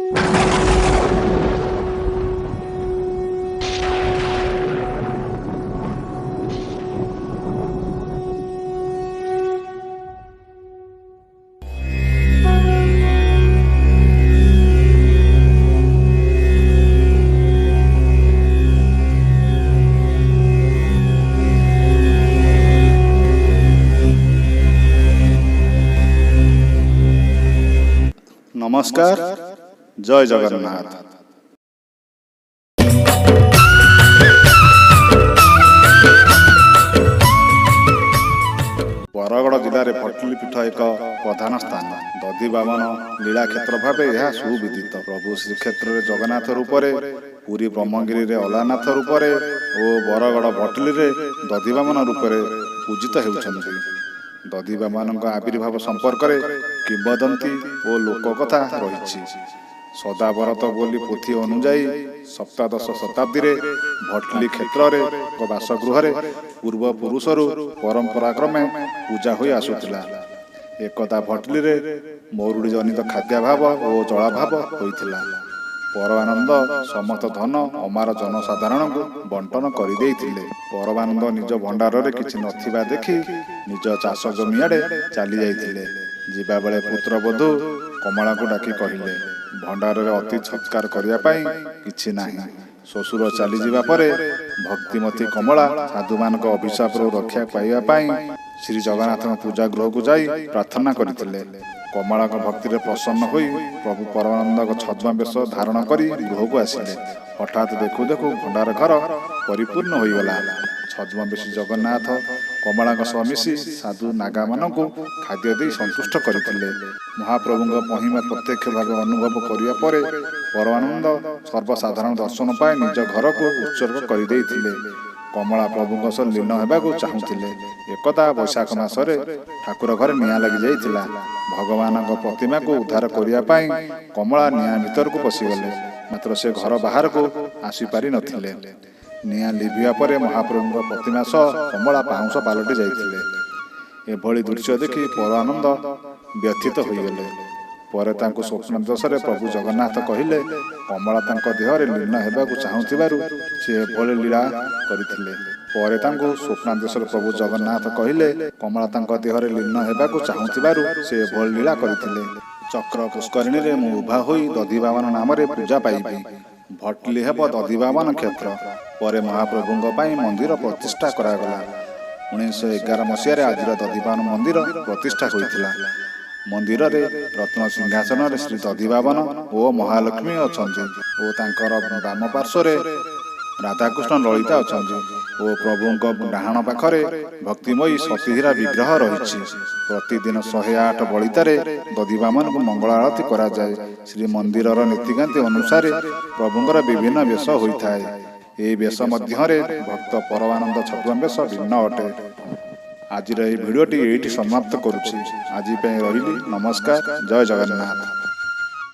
ନମସ୍କାର, ଜୟ ଜଗନ୍ନାଥ। ବରଗଡ଼ ଜିଲ୍ଲାରେ ଭଟଲି ପୀଠ ଏକ ପ୍ରଧାନ ସ୍ଥାନ। ଦଧିବାମନ ଲୀଳାକ୍ଷେତ୍ର ଭାବେ ଏହା ସୁବିଦିତ। ପ୍ରଭୁ ଶ୍ରୀକ୍ଷେତ୍ରରେ ଜଗନ୍ନାଥ ରୂପରେ, ପୁରୀ ବ୍ରହ୍ମଗିରିରେ ଅଲାରନାଥ ରୂପରେ ଓ ବରଗଡ଼ ଭଟଲିରେ ଦଧିବାମନ ରୂପରେ ପୂଜିତ ହେଉଛନ୍ତି। ଦଧିବାମନଙ୍କ ଆବିର୍ଭାବ ସମ୍ପର୍କରେ କିମ୍ବଦନ୍ତୀ ଓ ଲୋକକଥା ରହିଛି। ସଦାବରତ ବୋଲି ପୋଥି ଅନୁଯାୟୀ, ସପ୍ତଦଶ ଶତାବ୍ଦୀରେ ଭଟଲି କ୍ଷେତ୍ରରେ ଏକ ବାସଗୃହରେ ପୂର୍ବପୁରୁଷରୁ ପରମ୍ପରାକ୍ରମେ ପୂଜା ହୋଇ ଆସୁଥିଲା। ଏକଦା ଭଟଲିରେ ମରୁଡ଼ି ଜନିତ ଖାଦ୍ୟାଭାବ ଓ ଜଳାଭାବ ହୋଇଥିଲା। ପରମାନନ୍ଦ ସମସ୍ତ ଧନ ଅମାର ଜନସାଧାରଣଙ୍କୁ ବଣ୍ଟନ କରିଦେଇଥିଲେ। ପରମାନନ୍ଦ ନିଜ ଭଣ୍ଡାରରେ କିଛି ନଥିବା ଦେଖି ନିଜ ଚାଷ ଜମି ଆଡ଼େ ଚାଲି ଯାଇଥିଲେ। ଯିବାବେଳେ ପୁତ୍ରବଧୂ କମଳାଙ୍କୁ ଡାକି କହିଲେ, ଭଣ୍ଡାରରେ ଅତିଥି ସତ୍କାର କରିବା ପାଇଁ କିଛି ନାହିଁ। ଶ୍ୱଶୁର ଚାଲିଯିବା ପରେ ଭକ୍ତିମତୀ କମଳା ସାଧୁମାନଙ୍କ ଅଭିଶାପରୁ ରକ୍ଷା ପାଇବା ପାଇଁ ଶ୍ରୀ ଜଗନ୍ନାଥଙ୍କ ପୂଜା ଗୃହକୁ ଯାଇ ପ୍ରାର୍ଥନା କରିଥିଲେ। କମଳାଙ୍କ ଭକ୍ତିରେ ପ୍ରସନ୍ନ ହୋଇ ପ୍ରଭୁ ପରମାନନ୍ଦଙ୍କ ଛଦ୍ମବେଶ ଧାରଣ କରି ଗୃହକୁ ଆସିଲେ। ହଠାତ୍ ଦେଖୁ ଦେଖୁ ଭଣ୍ଡାର ଘର ପରିପୂର୍ଣ୍ଣ ହୋଇଗଲା। ଛଦ୍ମବେଶୀ ଜଗନ୍ନାଥ କମଳାଙ୍କ ସହ ମିଶି ସାଧୁ ନାଗାମାନଙ୍କୁ ଖାଦ୍ୟ ଦେଇ ସନ୍ତୁଷ୍ଟ କରିଥିଲେ। ମହାପ୍ରଭୁଙ୍କ ମହିମା ପ୍ରତ୍ୟକ୍ଷ ଭାବେ ଅନୁଭବ କରିବା ପରେ ପରମାନନ୍ଦ ସର୍ବସାଧାରଣ ଦର୍ଶନ ପାଇଁ ନିଜ ଘରକୁ ଉତ୍ସର୍ଗ କରିଦେଇଥିଲେ। କମଳା ପ୍ରଭୁଙ୍କ ସହ ଲୀନ ହେବାକୁ ଚାହୁଁଥିଲେ। ଏକଦା ବୈଶାଖ ମାସରେ ଠାକୁର ଘରେ ନିଆଁ ଲାଗିଯାଇଥିଲା। ଭଗବାନଙ୍କ ପ୍ରତିମାକୁ ଉଦ୍ଧାର କରିବା ପାଇଁ କମଳା ନିଆଁ ଭିତରକୁ ପଶିଗଲେ, ମାତ୍ର ସେ ଘର ବାହାରକୁ ଆସିପାରି ନଥିଲେ। ନିଆଁ ଲିଭିବା ପରେ ମହାପ୍ରଭୁଙ୍କ ପ୍ରତିମା ସହ କମଳା ପାଉଁଶ ପାଲଟି ଯାଇଥିଲେ। ଏଭଳି ଦୃଶ୍ୟ ଦେଖି ପରମାନନ୍ଦ ବ୍ୟଥିତ ହୋଇଗଲେ। ପରେ ତାଙ୍କୁ ସ୍ୱପ୍ନାଦେଶରେ ପ୍ରଭୁ ଜଗନ୍ନାଥ କହିଲେ, କମଳା ତାଙ୍କ ଦେହରେ ଲୀନ ହେବାକୁ ଚାହୁଁଥିବାରୁ ସେ ଏଭଳି ଲୀଳା କରିଥିଲେ। ପରେ ତାଙ୍କୁ ସ୍ୱପ୍ନାଦେଶରେ ପ୍ରଭୁ ଜଗନ୍ନାଥ କହିଲେ, କମଳା ତାଙ୍କ ଦେହରେ ଲୀନ ହେବାକୁ ଚାହୁଁଥିବାରୁ ସେ ଏଭଳି ଲୀଳା କରିଥିଲେ। ଚକ୍ର ପୁଷ୍କରିଣୀରେ ମୁଁ ଉଭା ହୋଇ ଦଧିବାମନ ନାମରେ ପୂଜା ପାଇବି। ଭଟଲି ହେବ ଦଧିବାମନ କ୍ଷେତ୍ର। ପରେ ମହାପ୍ରଭୁଙ୍କ ପାଇଁ ମନ୍ଦିର ପ୍ରତିଷ୍ଠା କରାଗଲା। 1911 ମସିହାରେ ଆଜିର ଦଧିବାମନ ମନ୍ଦିର ପ୍ରତିଷ୍ଠା ହୋଇଥିଲା। ମନ୍ଦିରରେ ରତ୍ନ ସିଂହାସନରେ ଶ୍ରୀ ଦଧିବାମନ ଓ ମହାଲକ୍ଷ୍ମୀ ଅଛନ୍ତି ଓ ତାଙ୍କର ବାମ ପାର୍ଶ୍ୱରେ ରାଧାକୃଷ୍ଣ ଲଳିତା ଅଛନ୍ତି ଓ ପ୍ରଭୁଙ୍କ ଡାହାଣ ପାଖରେ ଭକ୍ତିମୟୀ ସତୀହୀରା ବିଗ୍ରହ ରହିଛି। ପ୍ରତିଦିନ 108 ବଳିତାରେ ଦଧିବାମନଙ୍କୁ ମଙ୍ଗଳ ଆଳତୀ କରାଯାଏ। ଶ୍ରୀମନ୍ଦିରର ନୀତିକାନ୍ତି ଅନୁସାରେ ପ୍ରଭୁଙ୍କର ବିଭିନ୍ନ ବେଶ ହୋଇଥାଏ। ଏହି ବେଶ ମଧ୍ୟରେ ଭକ୍ତ ପରମାନନ୍ଦ ଛଦ୍ମବେଶ ଭିନ୍ନ ଅଟେ। ଆଜିର ଏହି ଭିଡ଼ିଓଟି ଏଇଠି ସମାପ୍ତ କରୁଛି। ଆଜି ପାଇଁ ରହିଲି। ନମସ୍କାର, ଜୟ ଜଗନ୍ନାଥ।